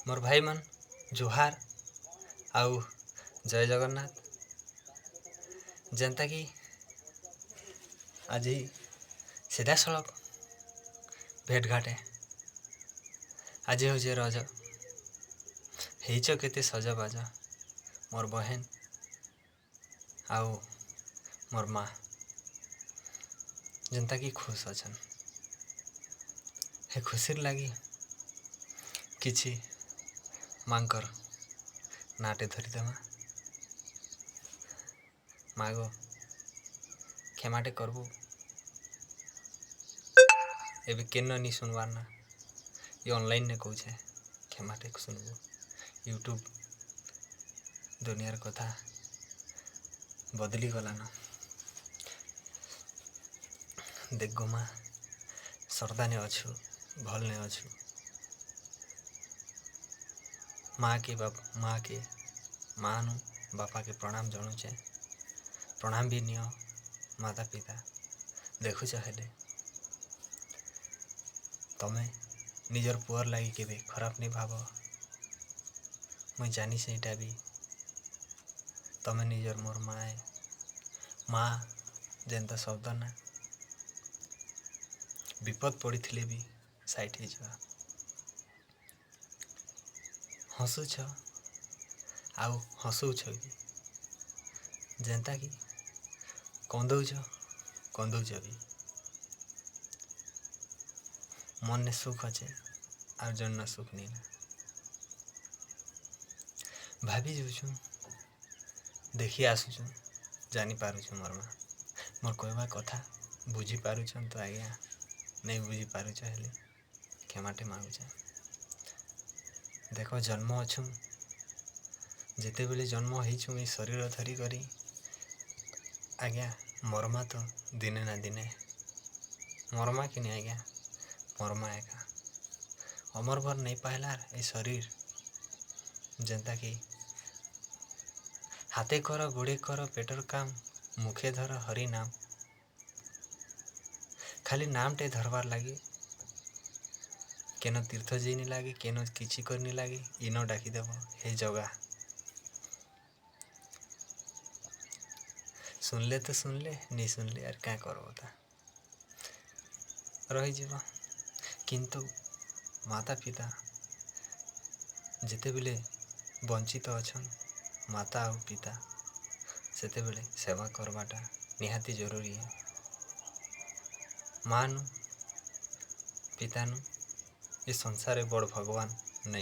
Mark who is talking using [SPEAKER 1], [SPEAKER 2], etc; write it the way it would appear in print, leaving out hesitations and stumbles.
[SPEAKER 1] ମୋର୍ ଭାଇମାନ୍ ଜୁହାର ଆଉ ଜୟ ଜଗନ୍ନାଥ। ଯେନ୍ତାକି ଆଜି ସିଧାସଳଖ ଭେଟଘାଟ। ଆଜି ହଉଛେ ରଜ। ହେଇଛ କେତେ ସଜବାଜ ମୋର୍ ବହେନ ଆଉ ମୋର୍ ମା, ଯେନ୍ତାକି ଖୁସ୍ ଅଛନ୍। ହେ ଖୁସିର୍ ଲାଗି କିଛି ମାଙ୍କର ନାଁଟେ ଧରିଦେମା। ମାଗୋ, କ୍ଷମାଟେ କରବୁ। ଏବେ କେନ ନି ଶୁଣବାର୍ ନା, ଇ ଅନଲାଇନ୍ରେ କହୁଛେ, କ୍ଷମାଟେ ଶୁଣବୁ। ୟୁଟ୍ୟୁବ୍ ଦୁନିଆର କଥା ବଦଲି ଗଲାନ। ଦେଖ ଗୋ ମା, ସର୍ଦାନେ ଅଛୁ, ଭଲ୍ନେ ଅଛୁ। ମାକେ ବାପ ମାକେ ମାଆନୁ ବାପାକେ ପ୍ରଣାମ ଜଣଉଛେ। ପ୍ରଣାମ ବି ନିଅ। ମାତା ପିତା ଦେଖୁଛ, ହେଲେ ତମେ ନିଜର ପୁଅର ଲାଗି କେବେ ଖରାପ ନାଇଁ ଭାବ। ମୁଇଁ ଜାନିଛେ ଏଇଟା ବି ତମେ ନିଜର ମୋର୍ ମାଏ। ମା ଯେନ୍ତା ଶବ୍ଦ ନା, ବିପଦ ପଡ଼ିଥିଲେ ବି ସାଇଟ୍ ହେଇଯିବା। ହସୁଛ ଆଉ ହସଉଛ ବି, ଯେନ୍ତା କି କନ୍ଦଉଛ, କନ୍ଦଉଛ ବି। ମନେ ସୁଖ ଅଛେ ଆଉ ଜନ ସୁଖ ନେଇ ନା। ଭାବି ଯାଉଛୁ, ଦେଖି ଆସୁଛୁ, ଜାଣିପାରୁଛୁ। ମୋର୍ ମା, ମୋର୍ କହିବା କଥା ବୁଝିପାରୁଛନ୍ ତ ଆଜ୍ଞା? ନାଇଁ ବୁଝିପାରୁଛ ହେଲେ କ୍ଷମାଟେ ମାଗୁଛେ। ଦେଖ, ଜନ୍ମ ଅଛୁ, ଯେତେବେଳେ ଜନ୍ମ ହେଇଛୁ ଏଇ ଶରୀର ଧରି କରି ଆଜ୍ଞା, ମରମା ତ ଦିନେ ନା ଦିନେ। ମରମା କି ନି ଆଜ୍ଞା? ମରମା ଏକା। ଅମର ବର ନେଇ ପାଇଲାର ଏଇ ଶରୀର, ଯେନ୍ତାକି ହାତେ କର ଗୋଡ଼େ କର ପେଟର କାମ, ମୁଖେ ଧର ହରି ନାମ। ଖାଲି ନାମଟେ ଧରବାର୍ ଲାଗି କେନ ତୀର୍ଥ ଯେଇନି ଲାଗେ, କେନ କିଛି କରିନି ଲାଗେ, ଇନ ଡାକିଦେବ, ହେ ଜଗା। ଶୁନଲେ ତ ଶୁନଲେ, ନି ଶୁନଲେ ଆର୍ କାଁ କରବ ତା ରହିଯିବ। କିନ୍ତୁ ମାତା ପିତା ଯେତେବେଲେ ବଞ୍ଚିତ ଅଛନ୍ ମାତା ଆଉ ପିତା, ସେତେବେଳେ ସେବା କରବାଟା ନିହାତି ଜରୁରୀ ହେ। ମା'ନୁ ପିତାନୁ ଏ ସଂସାରେ ବଡ଼ ଭଗବାନ ନାଇଁ।